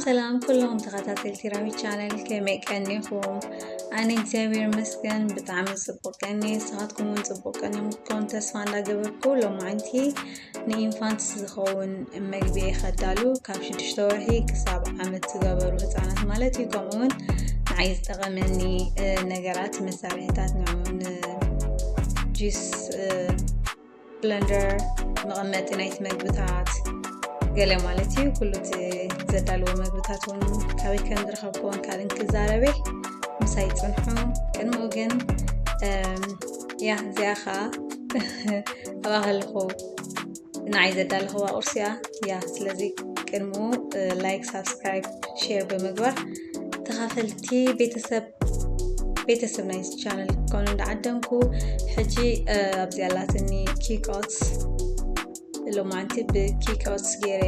ሰላም ኩሎም ተኸታተልቲ ራዊ ቻነል፣ ከመይ ቀኒኹም? ኣነ እግዚኣብሔር ይመስገን ብጣዕሚ ጽቡቅ ቀኒ። ንስኻትኩም እውን ጽቡቅ ቀኒኹም ክትኮኑ ተስፋ እንዳገበርኩ፣ ሎማዓንቲ ንኢንፋንትስ ዝኸውን መግቢ ከዳሉ፣ ካብ ሽዱሽተ ወርሒ ክሳብ ዓመት ዝገበሩ ህጻናት ማለት እዩ። ከምኡ እውን ንዓይ ዝጠቐመኒ፣ እ፣ ነገራት፣ መሳርሒታት፣ ንዑ ን-፣ ጁስ፣ እ፣ ብለንደር፣ መቐመጢ ናይቲ መግብታት፣ ገለ ማለት እዩ። ኩሉ እቲ ዘዳልዎ መግብታት እውን ካበይ ከም ዝረኸብኩዎን ካልእን ክዛረብ እየ። ምሳይ ጽንሑ። ቅድሚኡ ግን፣ እም፣ ያ፣ እዚኣ ኸኣ ኣብኣ ከለኹ ንዓይ ዘዳለኽዋ ቁርሲ እያ። ያ፣ ስለዚ ቅድሚኡ፣ እ፣ ላይክ፣ ሳብስክራይብ፣ ሼር ብምግባር ተኻፈልቲ ቤተሰብ፣ ቤተሰብ ናይዚ ቻነል ክትኮኑ እንዳዓደምኩ፣ ሕጂ፣ እ፣ ኣብዚ ኣላትኒ ኪክ ኦትስ፣ ሎማዓንቲ ብኪክ ኦትስ ገይረ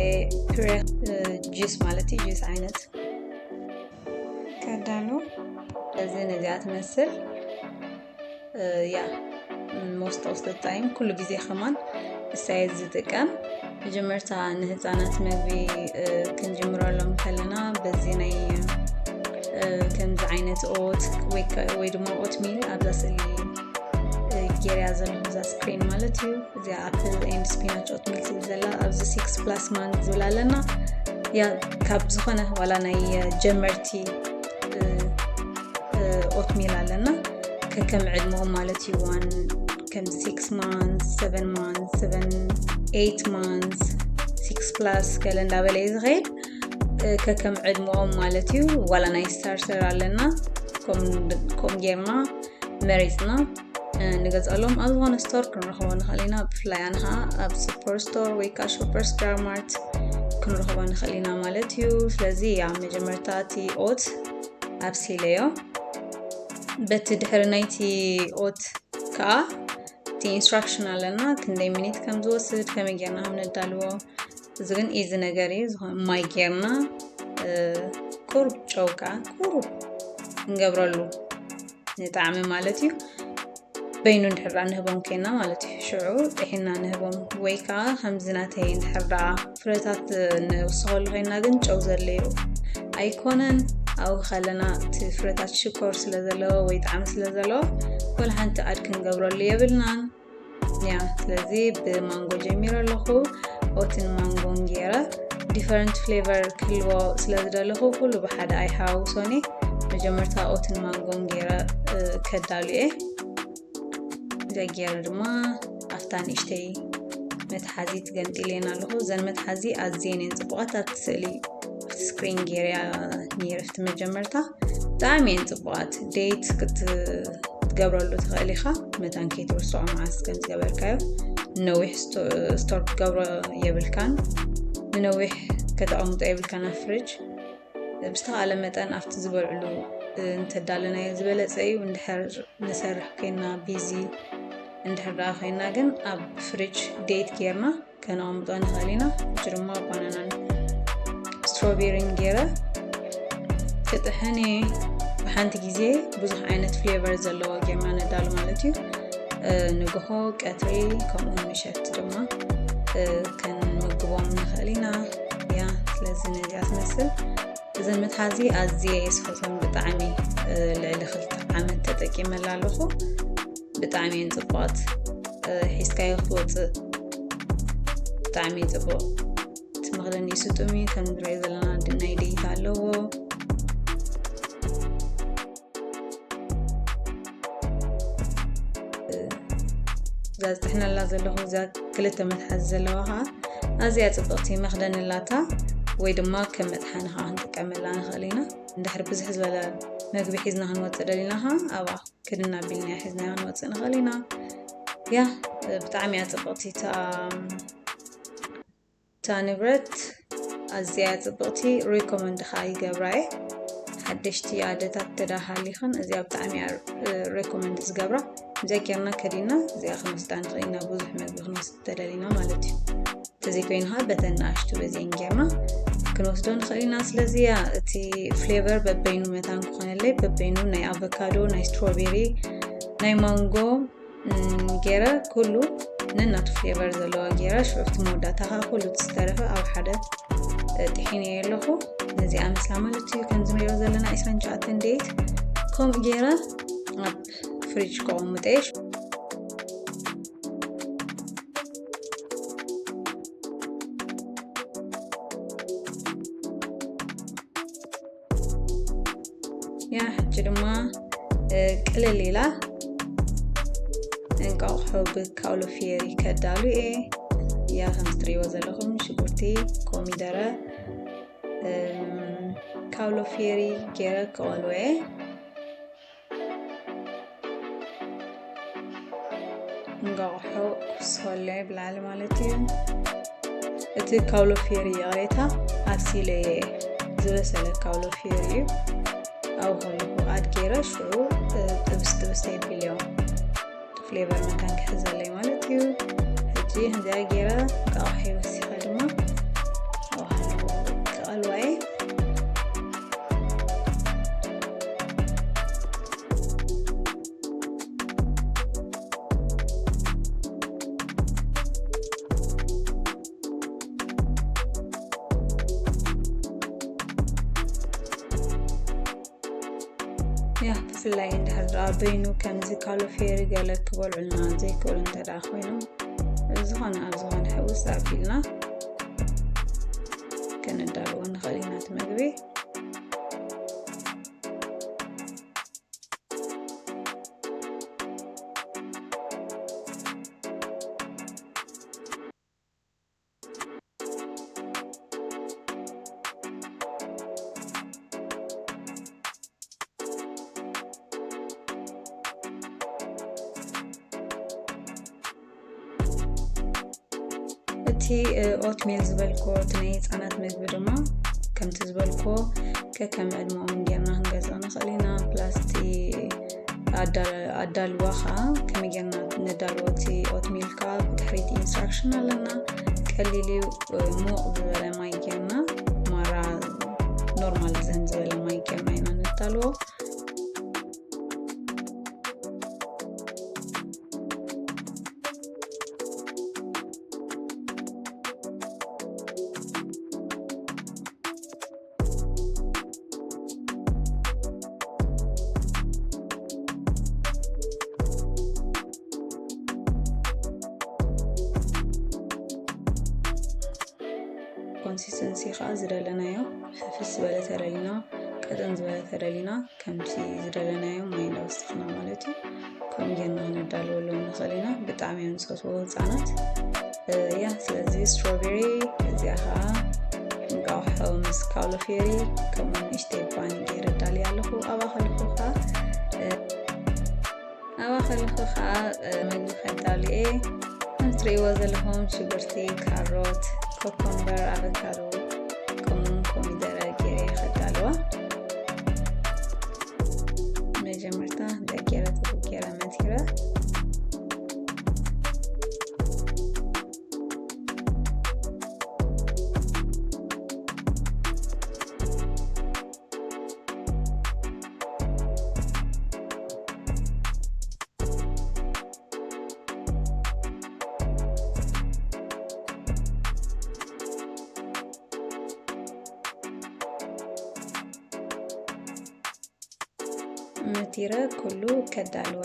ፒረ፣ እ፣ ጁስ ማለት እዩ፣ ጁስ ዓይነት ከዳሉ። እዚ ነዚኣ ትመስል። እ፣ ያ፣ most of the time፣ ኩሉ ግዜ ከማን እሳየ ዝጥቀም። መጀመርታ ንህፃናት መግቢ፣ እ፣ ክንጅምረሎም ከለና በዚ ናይ፣ እ፣ ከምዚ ዓይነት ኦት ወይ ከ-፣ ወይ ድማ ኦትሚል ኣብዛ ስእሊ፣ እ፣ ጌርያ ዘለኹ እዛ ስክሪን ማለት እዩ። እዚኣ ኣፕል ኤንድ ስፒናች ኦትሚል ትብል ዘላ፣ ኣብዚ ሲክስ ፕላስ ማንት ዝብል ኣለና። ያ፣ ካብ ዝኾነ ዋላ ናይ፣ እ፣ ጀመርቲ፣ እ፣ እ፣ ኦትሚል ኣለና። ከከም ዕድመኦም ማለት እዩ፣ ዋን ከም ሲክስ ማንት፣ ሰቨን ማንት፣ ሰቨን ኤይት ማንት፣ ሲክስ ፕላስ ገለ እንዳበለ እዩ ዝኸይድ። እ፣ ከከም ዕድመኦም ማለት እዩ። ዋላ ናይ ስታርተር ኣለና። ከም፣ ከም ጌርና መሪጽና፣ እ፣ ንገዝኣሎም። ኣብ ዝኾነ ስቶር ክንረኽቦ ንኽእል ኢና። ብፍላይ ኣነ ኸዓ ኣብ ሱፐር ስቶር ወይ ከዓ ሾፐርስ ድራግ ማርት ክንረኽቦ ንኽእል ኢና ማለት እዩ። ስለዚ ያ መጀመርታ እቲ ኦት ኣብሲለዮ። በቲ ድሕሪ ናይቲ ኦት ከዓ እቲ ኢንስትራክሽን ኣለና፣ ክንደይ ሚኒት ከም ዝወስድ፣ ከመይ ጌርና ከም ነዳልዎ። እዚ ግን ኢዚ ነገር እዩ። ዝኾነ ማይ ጌርና፣ እ፣ ቁሩብ ጨው ከዓ ቁሩብ ንገብረሉ ንጣዕሚ ማለት እዩ። በይኑ እንድሕር ደኣ ንህቦም ኮይና ማለት እዩ። ሽዑ ጥሒና ንህቦም፣ ወይ ከዓ ከምዚ ናተይ እንድሕር ደኣ ፍረታት ንውስኸሉ ኮይና ግን ጨው ዘድልዮ ኣይኮነን። ኣብኡ ከለና እቲ ፍረታት ሽኮር ስለ ዘለዎ ወይ ጣዕሚ ስለ ዘለዎ፣ ወላ ሓንቲ ኣድ ክንገብረሉ የብልናን። ያ፣ ስለዚ ብማንጎ ጀሚረ ኣለኹ። ኦትን ማንጎን ገይረ ዲፈረንት ፍሌቨር ክህልዎ ስለ ዝደለኹ ኩሉ ብሓደ ኣይሓዋውሶን እየ። መጀመርታ ኦትን ማንጎን ገይረ፣ እ፣ ከዳሉ እየ። ገይረ ድማ ኣብታ ንእሽተይ መትሓዚት ገንጢለየን ኣለኹ። እዘን መትሓዚ ኣዝየን እየን ጽቡቓት። ኣብቲ ስእሊ፣ ኣብቲ ስክሪን ገይረያ ነይረ ኣብቲ መጀመርታ። ብጣዕሚ እየን ጽቡቓት። ዴት ክት-፣ ክትገብረሉ ትኽእል ኢኻ። መታን ከይትርስዖ መዓስ ከም ዝገበርካዮ። ንነዊሕ ስቶ-፣ ስቶር ክትገብሮ የብልካን። ንነዊሕ ከተቐምጦ የብልካን ኣብ ፍሪጅ። ብዝተኻእለ መጠን ኣብቲ ዝበልዕሉ እንተዳለናዮ ዝበለጸ እዩ። እንድሕር ንሰርሕ ኮይና፣ ቢዚ እንድሕር ደኣ ኮይና ግን ኣብ ፍሪጅ ዴት ጌርና ከነቐምጦ ንኽእል ኢና። ሕጂ ድማ ባናናን ስትሮቤሪን ገይረ ክጥሕን እየ። ብሓንቲ ግዜ ብዙሕ ዓይነት ፍሌቨር ዘለዎ ጌርና ነዳሉ ማለት እዩ። እ፣ ንግሆ፣ ቀትሪ፣ ከምኡ ምሸት ድማ፣ እ፣ ከንምግቦም ንኽእል ኢና። ያ፣ ስለዚ ነዚኣ ትመስል። እዘን መትሓዚ ኣዝየ እየ ዝፈትወን ብጣዕሚ። እ፣ ልዕሊ ክልተ ዓመት ተጠቂመላ ኣለኹ። ብጣዕሚ እየን ጽቡቓት። እ፣ ሒዝካዮ ክትወጽእ ብጣዕሚ ጽቡቕ። እቲ መኽደኒ ስጡም እዩ። ከም ንሪኦ ዘለና ድ-፣ ናይ ዴታ ኣለዎ። እዛ ዝጥሕነላ ዘለኹ፣ እዛ ክልተ መትሓዚ ዘለዋ ኸዓ ኣዝያ ጽብቕቲ መኽደኒ ኣላታ፣ ወይ ድማ ከም መጥሓኒ ኸዓ ክንጥቀመላ ንኽእል ኢና። እንድሕር ብዝሕ ዝበለ መግቢ ሒዝና ክንወጽእ ደሊና ኸዓ ኣብኣ ክድን ኣቢልና ሒዝና ክንወጽእ ንኽእል ኢና። ያ፣ ብጣዕሚ እያ ጽብቕቲ እታ፣ እታ ንብረት ኣዝያ እያ ጽብቕቲ። ሪኮመንድ ኸዓ ይገብራ እየ። ሓደሽቲ ኣደታት ተዳ ሃሊኽን እዚኣ ብጣዕሚ እያ፣ እ፣ ሪኮመንድ ዝገብራ። እዚኣ ጌርና ከዲና እዚኣ ክንወስዳ ንኽእል ኢና፣ ብዙሕ መግቢ ክንወስድ ተደሊና ማለት እዩ። እንተዘይኮይኑ ኸዓ በተን ንኣሽቱ በዚአን ጌርና ክንወስዶ ንኽእል ኢና። ስለዚ እያ እቲ ፍሌቨር በበይኑ መታን ክኾነለይ፣ በበይኑ ናይ ኣቮካዶ፣ ናይ ስትሮቤሪ፣ ናይ ማንጎ፣ እም፣ ገይረ ኩሉ ነናቱ ፍሌቨር ዘለዎ ገይረ ሽዑ ኣብቲ መወዳእታ ኸዓ ኩሉ እቲ ዝተረፈ ኣብ ሓደ፣ እ፣ ጥሒነዮ ኣለኹ። ነዚኣ መስላ ማለት እዩ። ከምዚ ንሪኦ ዘለና ዕስራን ትሽዓተን ዴት ከምኡ ገይረ ኣብ ፍሪጅ ከቐምጠ እየ። ያ ሕጂ ድማ ቅልል ኢላ እንቋቑሖ ብካውሎ ፊየሪ ከዳሉ እየ። ያ ከም ትሪእዎ ዘለኹም ሽጉርቲ፣ ኮሚደረ፣ ካውሎ ፊየሪ ገይረ ክቐልዎ እየ። እንቋቑሖ ክብሰለይ ብላዕሊ ማለት እዩ። እቲ ካውሎ ፊየሪ ይቕሬታ ኣብሲለየ ዝበሰለ ካውሎ ፊየሪ እዩ። ኣብኡ ከለኹ ኣድ ገይረ ሽዑ ጥብስ ጥብስ የቢልዮ ፍሌቨር መታን ክሕዘለይ ማለት እዩ። ሕጂ ከምዚኣ ገይረ እንቋቑሖ ይወሲኸ ድማ ኣብኡ ከለኹ ክቐልዋየ። ያ ብፍላይ እንድሕር ደኣ በይኑ ከምዚ ካሎፌሪ ገለ ክበልዑልና ዘይክእሉ እንተ ደኣ ኮይኖም፣ ዝኾነ ኣብ ዝኾነ ሕውስ ኣቢልና ከነዳልዎ ንኽእል ኢና እቲ መግቢ። እቲ ኦትሜል ዝበልኮ እቲ ናይ ህፃናት ምግቢ ድማ ከምቲ ዝበልኮ ከከም ዕድመኦም ጌርና ክንገዝኦ ንኽእል ኢና። ፕላስ እቲ ኣዳልዋ ከዓ ከመይ ጌርና ነዳልዎ እቲ ኦትሜል ከዓ ብድሕሪት ኢንስትራክሽን ኣለና። ቀሊል እዩ። ሙቕ ዝበለ ማይ ጌርና ማራ ኖርማል ዝህን ዝበለ ማይ ጌርና ኢና ነዳልዎ። ኮንሲስተንሲ ከዓ ዝደለናዮ ሕፍስ ዝበለ ተደሊና፣ ቀጠን ዝበለ ተደሊና፣ ከምቲ ዝደለናዮ ማይ እንዳወሰኽና ማለት እዩ። ከምኡ ጌርና ክነዳልወሎም ንኽእል ኢና። ብጣዕሚ እዮም ዝፈትዎ ህፃናት። ያ ስለዚ ስትሮቤሪ እዚኣ ከዓ እንቋቑሖ ምስ ካውሎፌሪ ከምኡ ንእሽተይ ባኒ ገይረ ዳልየ ኣለኹ። ኣብኣ ከለኹ ከዓ ኣብኣ ከለኹ ከዓ መግቢ ከዳሉ እየ። ከም ትርእይዎ ዘለኹም ሽጉርቲ፣ ካሮት፣ ኮኮምበር፣ ኣቨካዶ ከምኡውን ኮሚደረ ገይረ እየ ከዳልዋ። መጀመርታ እንታይ ገይረ፣ ጽቡቅ ገይረ መቲረ። መቲረ ኩሉ ከዳልወ።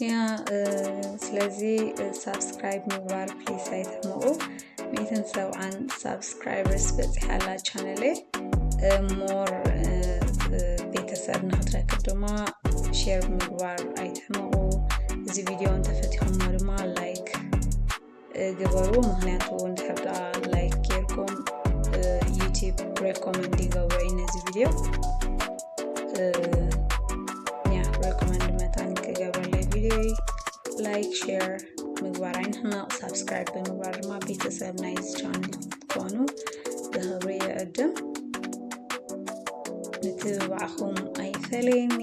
ያ ስለዚ ሳብስክራይብ ምግባር ፕሊስ ኣይትሕመቑ። ሚእትን ሰብዓን ሳብስክራይበርስ በፂሓ ኣላ ቻነለይ። ሞር ቤተሰብ ንክትረክብ ድማ ሼር ምግባር ኣይትሕመቑ። እዚ ቪድዮ እንተፈቲኹሞ ድማ ላይክ ግበሩ። ምክንያቱ እንድሕር ደኣ ላይክ ጌርኩም ዩቲብ ሬኮመንድ ይገብሮ እዩ ነዚ ቪድዮ። ያ ሬኮመንድ መታን ክገብረለይ ቪድዮ ላይክ ሼር ምግባር ኣይንሕመቕ። ሳብስክራይብ ብምግባር ድማ ቤተሰብ ናይዚ ቻነል ክትኮኑ ብክብሪ ይዕድም። ምትብባዕኹም ኣይፈለየኒ።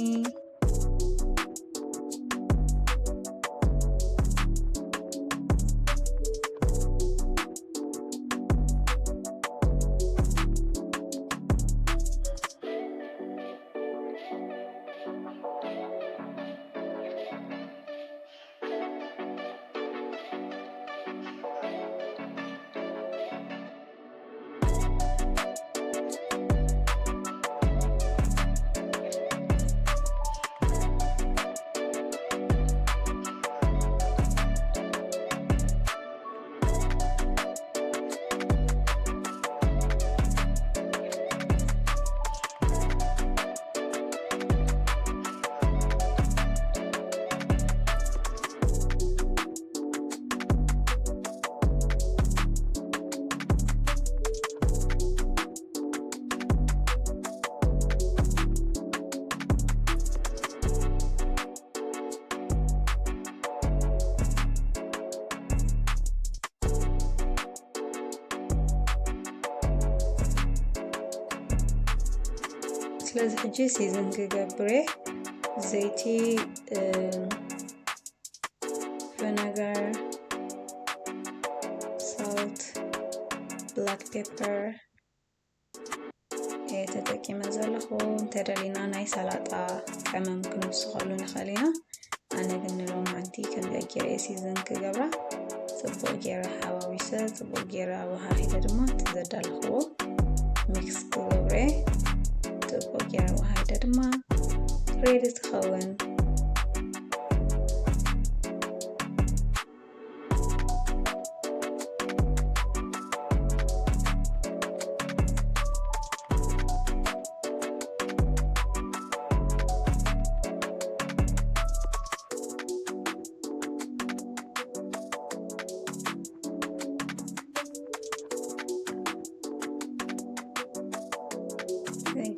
ስለዚ ሕጂ ሲዝን ክገብር እየ። ዘይቲ፣ vinegar፣ salt፣ black pepper እየ ተጠቂመ ዘለኹ። እንተደሊና ናይ ሰላጣ ቀመም ክንውስኸሉ ንኽእል ኢና። ኣነ ግን ንሎማዓንቲ ከምዚኣ ገይረ እየ ሲዝን ክገብራ። ጽቡቕ ገይረ ሓዋዊሰ፣ ጽቡቕ ገይረ ኣወሃሂደ ድማ እቲ ዘዳለኽዎ ሚክስ ክገብረ እየ። ጽቡቕ ገይረ ኣወሃሂደ ድማ ሬዲ ትኸውን።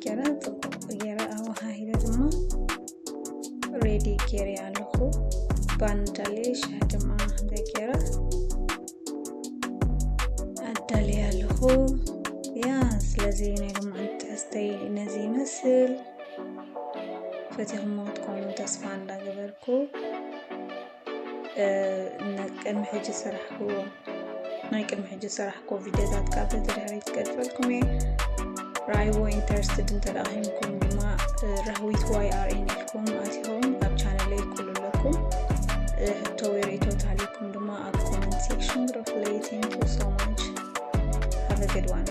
ገይረ ጽቡቕ ገይረ ኣወሃሂደ ድማ ሬዲ ገይረ ኣለኹ። ባንዳሌ ሻሂ ድማ ገይረ ኣዳልየ ኣለኹ። ያ፣ ስለዚ ናይ ሎማዓንቲ ትሕዝተይ ነዚ ይመስል። ፈቲኹሞ ክትኮኑ ተስፋ እንዳገበርኩ፣ እ፣ ን-፣ ቅድሚ ሕጂ ዝሰራሕኩዎ፣ ናይ ቅድሚ ሕጂ ዝሰራሕኩዎ ቪድዮታት ካብ ድሕሪት ክገድፈልኩም እየ። ርኣይዎ፣ ኢንተረስትድ እንተ ደኣ ኮይንኩም ድማ፣ እ፣ ራህዊት ዋይ ኣር ኤን ኢልኩም ኣቲኹም ኣብ ቻነለይ ክሉ ኣለኩም። እ፣ ሕቶ ወይ ርእይቶ ተሃልዩኩም ድማ ኣብ ኮመንት ሴክሽን ግረፉለይ። Thank you so much. Have a good one.